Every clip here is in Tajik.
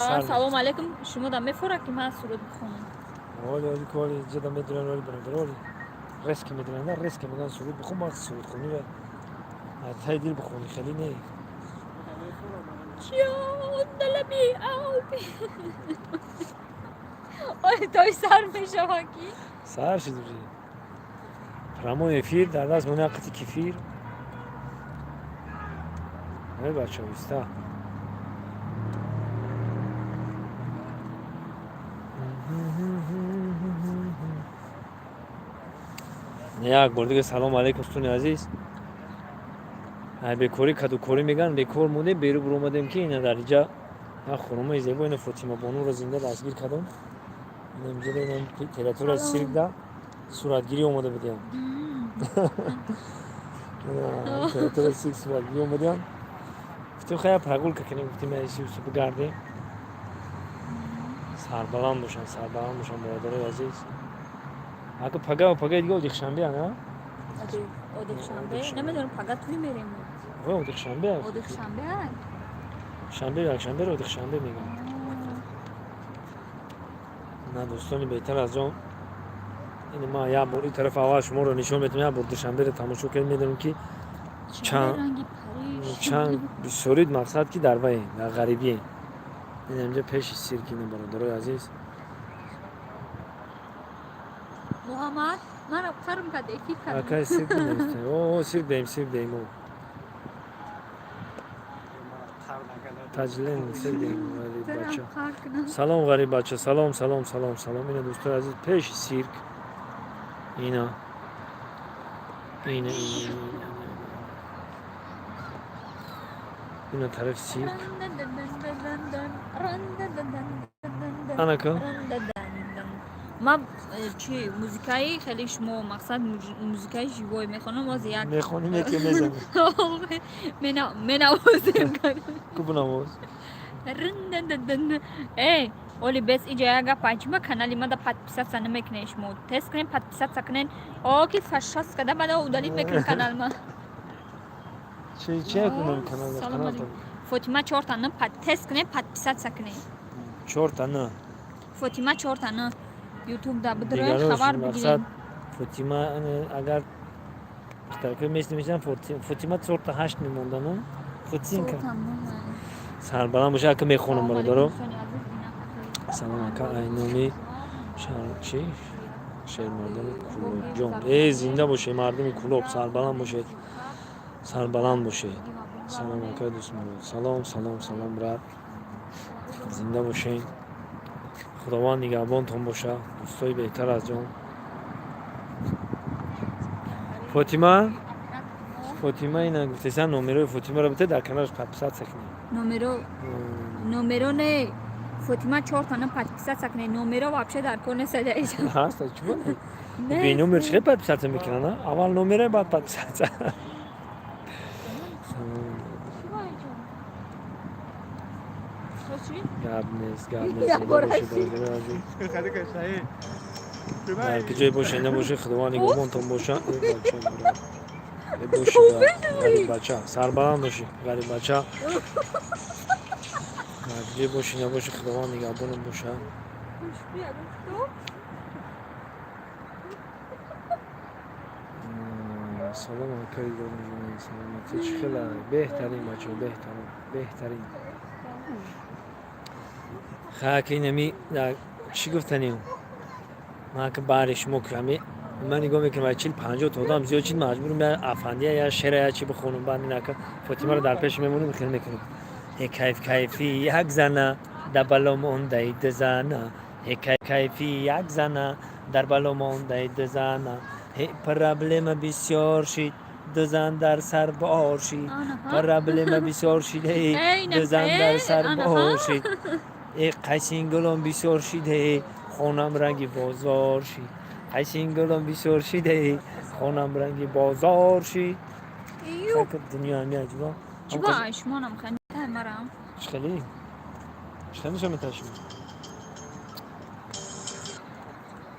Салом алейкум. Шумо да мефора, ки ман суруд бихонам? Оли, оли, коли ҷада медонам, оли, бародар, оли резко медонам, на резко меган суруд бихон, ма сурудхонира тай дил бихони, хеле не. Ҷон далаби оби. Ой, той сар мешава ки. Сар шид уже. Прямой эфир дар даст мони қити кефир. Ой, бача, иста. Як бор дига салом алейкум, суни азиз. Ай бекорӣ кадукорӣ меган, бекор мондем, беру буромадем, ки ина дар иҷа як хонумаи зебо, ина Фотима бонуро зинда дастгир кардам. Ина инҷа, ина территория сиркда суратгирӣ омода будем. Территория сирк суратгирӣ омадем. Гуфтем, хая прогулка кунем, гуфтем, айсюсу бигардем. Сарбаланд бошанд, сарбаланд бошанд, бародарои азиз. Ака, пага, пага дига одихшанбе, ана? Одихшанбе? Намедонам, пага туй мерем. Ой, одихшанбе. Одихшанбе? Шанбе, якшанберо одихшанбе мегӯям. На, дӯстони беҳтар аз ҷон, ин ма як бор ин тараф аввал шуморо нишон медиҳам, як бор Душанберо тамошо кунед, медонем, ки чанд бисёрид мақсад, ки дар вае, дар ғарибие. Ин инҷа пеши сирк, ина, бародарои азиз. Муҳаммад, мана қарм кард, эфир кардам. Акай, сирк о, сирк даем, сирк даем, о таҷлин, сирк даем, ғариб бача. Салом, ғариб бача, салом, салом, салом, салом. Ина, дӯстои азиз, пеши сирк, ина, ина, ина, ина тарафи сирк, анака. Ма чи музикаи хеле шумо мақсад музикаи живой мехонам, оз як Мехоним, яке мезанем. Менавозем. Ку, бинавоз. Э, оли бес иҷа як гап чима, канали мада подписаться намекунед шумо. Тез кунед, подписаться кунед, о ки фашаст када, бада удалить мекунем канал ма. Чи чи кунам канал? Салом. Фотима чорта н, тез кунед, подписаться кунед. Чорта н. Фотима чорта н, ютуб да бидроен, хабар бигиред. Фотима, агар духтаракои мест мешаванд, Фотима чорта ҳашт мемондану Фотинка. Сарбаланд боша, ака, мехонам, бародаро. Салом, ака, айноми чи шермардони Кулобҷон. Э, зинда бошед, мардуми Кулоб, сарбаланд бошед, сарбаланд бошед. Салом, акай дӯстмурод. Салом, салом, салом, брат, зинда бошед, худованд нигаҳбонтон боша, дӯстои беҳтар аз ҷон. Фотима, Фотима, ина гуфтесан, номерои Фотимаро бите, дар каналаш подписаться кунед. Номеро, номеро не, Фотима чорта на подписаться кунед, номеро вообще дар кор нест. Ҳаст, чӣ бе номер чӣ подписаться мекунанд? Аввал номере, баъд подписаться. Гап нест, гап нест. Дар ки ҷое боше, набоше, худованд нигаҳбонтон боша. Боши, ғариб бача, сарбаланд бошӣ, ғариб бача. Дар ҷое бошӣ, набошӣ, худованд нигаҳбонат боша. Салом, акаи саломатӣ, чӣ хела? Беҳтарин, бачаҳо, беҳтарин, беҳтарин. Хаки инами чӣ гуфтанем, ман ки баҳри шумо ками ман нигоҳ мекунам, 40-50 та одам зиёд чид, маҷбурм я афандия, я шера, я чӣ бихонам. Баъд инака Фотимаро дар пеш мемонем, хел мекунем: е кайф, кайфи як зана, дар бало мондаи дузана, е кайф, кайфи як зана, дар бало мондаи дузана, е проблема бисёр шид, ду зан дар сар бор шид, проблема бисёр шид, ду зан дар сар бор шид, э қайсингулон бисёр шиде, хонам ранги бозор шид, қайсингулон бисёр шиде, хонам ранги бозор шид. Дунё ҳами аҷиба. Хеле чӣ нишон меташем.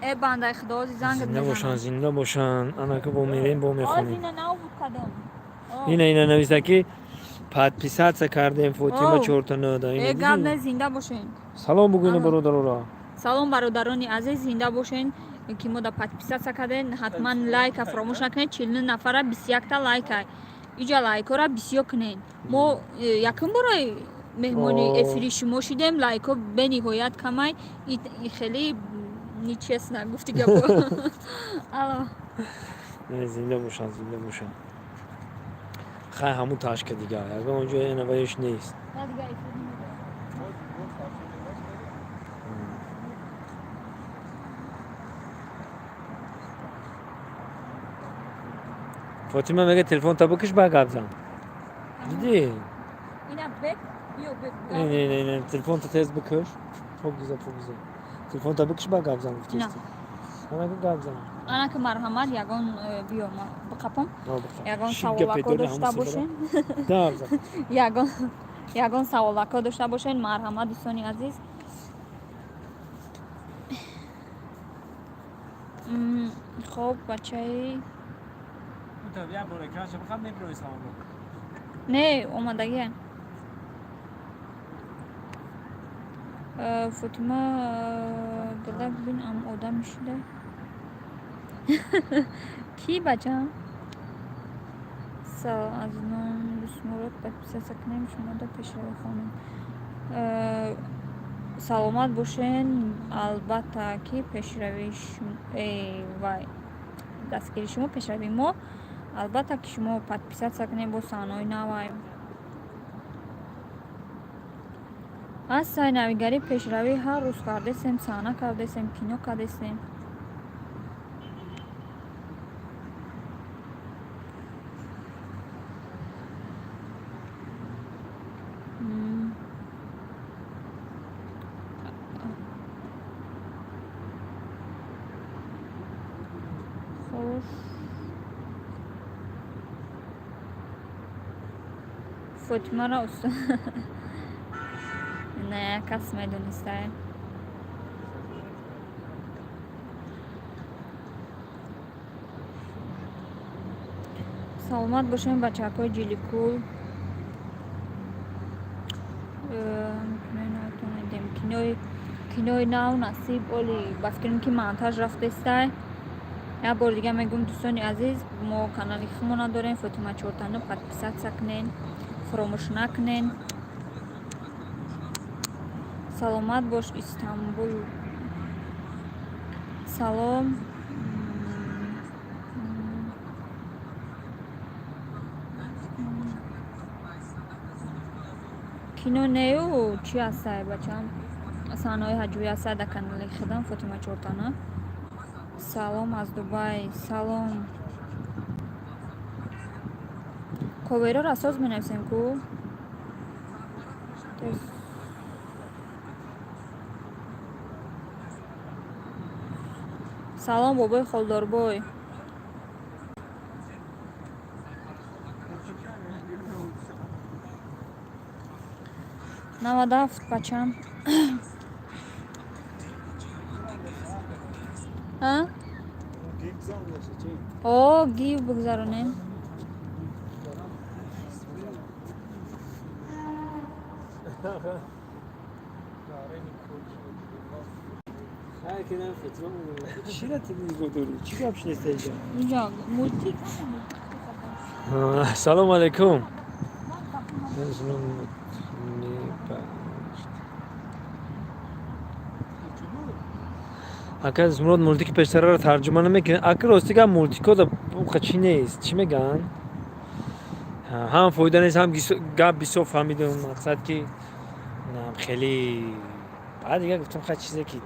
Э, бандаи худо, занг. Зинда бошанд, зинда бошанд. Анака бо мерем, бо мехонем. Ина, ина нависта, ки Подписаться кардем, Фотима чорта нода. Э, гап не, зинда бошен. Салом бугӯйна бародарора. Салом, бародарони азиз, зинда бошен, ки мо да подписаться карден. Ҳатман лайка фаромӯш накунед. 49 нафара, 21-та лайка. Иҷа лайкора бисёр кунед. Мо якум бора меҳмони эфири шумо шидем, лайко бениҳоят камай. И хеле нечестно гуфти гапо. Алло. Зинда бошанд, зинда бошанд. Хай, ҳамун ташка дига ягон ҷо наваеш нест. На, дига эфир намедорам. Фотима мега, телефонта бикиш, ба гап зан. Дидӣ? Ина бек, биё, бек. Не, не, не, не, телефонта тез бикиш. Покиза, покиза. Телефонта бикиш, ба гап зан гуфтести. Ана гап зан. Ана ки, марҳамат, ягон биё, ма биқапам. Ягон Ши гапе саволако дори дошта ҳамун бошен. Гап зан. Ягон саволако дошта бошен, марҳамат, дӯстони азиз. Хоб, бачаи. Як бор экранша бихам, мебирои саволо. Не, омадагия. Фотима гилак бин, ам одам шуда. Ки, бачаам? Салом, аз ном Дусмурод, подписаться кунем шумода, пешравӣ хонум. Саломат бошен. Албатта ки пешравии вай, дастгири шумо пешравии мо. Албатта ки шумо подписаться кунем, бо саҳнаҳои навай. Аз сай навигарӣ, пешравӣ ҳар рӯз кардесем, саҳна кардесем, кино кардесем. Хуш. Фотимаро уста не, кас медонистае. Саломат бошем, бачакҳои ҷиликул. Кинои навтон дидем. Кинои нав насиб, оли ба фикрам ки монтаж рафтестай. Як бори дига мегӯм, дӯстони азиз, мо канали худмона дорем, Фотима Чортану, подписаться кунен, фаромӯш накунен. Саломат бош, Истанбул. Салом. Кино нею, чӣ ҳастай, бачам? Саҳнаҳои ҳаҷвӣ ҳастай дар канали худам, Фотима Чортана. Салом аз Дубай. Салом. Ковероро асос менависем ку? Тез. Салом, бобои холдорбой. 97, бачам. А? О, гив бигзаронем. Хай, ки нам Фотима, чӣ ра ти нигоҳ дорӣ? Чӣ гап шинеста инҷа? Инҷа мультик. Салому алайкум. Ака Зумрод, мультики пештараро тарҷума намекунед? Ака, рости гап, мультико да уқа чӣ нест, чӣ мегӯянд, ҳам фоида нест, ҳам гап бисёр фаҳмидум. Мақсад ки хеле баъд дига гуфтам, хай, чизе ки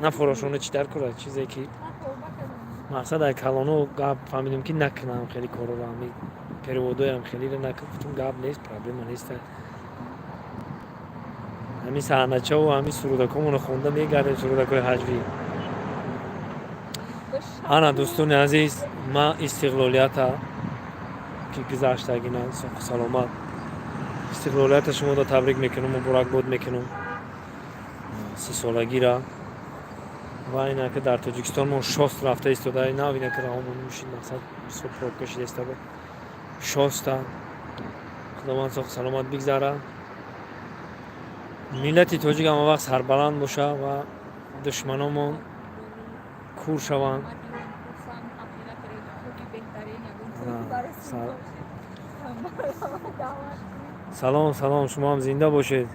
нафорошона, чӣ дар кора, чизе ки мақсад ай калоно гап фаҳмидум, ки накунам хеле корро, ами переводоям хелеро гуфтум, гап нест, проблема нест. Ҳамин саҳначаву ҳамин сурудакомоно хонда мегардем, сурудакҳои ҳаҷвӣ. Ана, дӯстони азиз, ман истиқлолията ки гузаштагина, саломат, истиқлолията шуморо табрик мекунам, муборакбод мекунам 30-солагира. Ва ина ки дар Тоҷикистон мо шост рафта истода, нав ина ки раҳомон мушид, мақсад бисёр пробка шида истода шоста. Худованд соҳ саломат бигзара. Миллати тоҷик ҳама вақт сарбаланд боша ва душманомон кур шаванд. Беҳтарин. Салом, салом, шумо ҳам зинда бошед.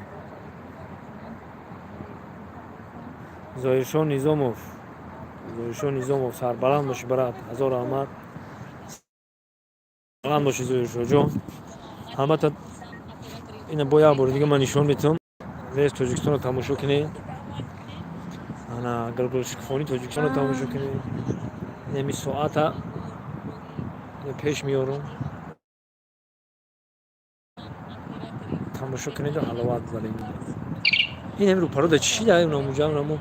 Зоҳиршоҳ Низомов, Зоҳиршоҳ Низомов, сарбаланд бошӣ, брат, ҳазор раҳмат. Баланд бошӣ, Зоҳиршоҳҷон. Албатта, ина бо як бори дига ман нишон метавам. Лес Тоҷикистонро тамошо кунед, ана гулгулшукуфонии Тоҷикистонро тамошо кунед. Инами соата пеш меёрам, тамошо кунеду ҳаловат баред. Ин ҳами рӯпарода чӣ да намуҷа намо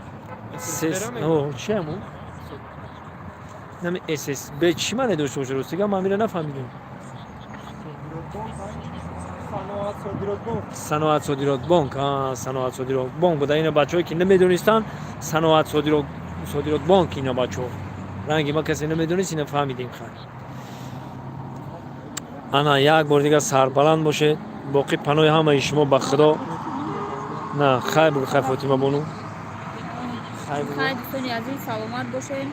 чи аму нами ССБ чӣ маъне дошта боша? Ростига, ман амира нафаҳмидам. Саноат содирот бонк, Саноат содирот бонк буда. Ина бачаҳое, ки намедонистанд, Саноат содирот бонк. Ина бачаҳо, ранги ма касе намедонист, ина фаҳмидем. Хайр, ана як бори дигар сарбаланд бошед. Боқӣ паноҳи ҳамаи шумо ба Худо. На, хайр бугӯ, хайр, Фотима бону, хайр бугӯ. Хайр, дӯстони азиз, саломат бошед.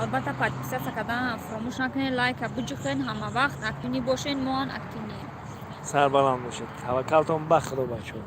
Албатта, подписаться кардан фаромӯш накунед, лайка биҷухен, ҳама вақт активный бошед, моан активный ем. Сарбаланд бошед, таваккалтон ба Худо, бачаҳо.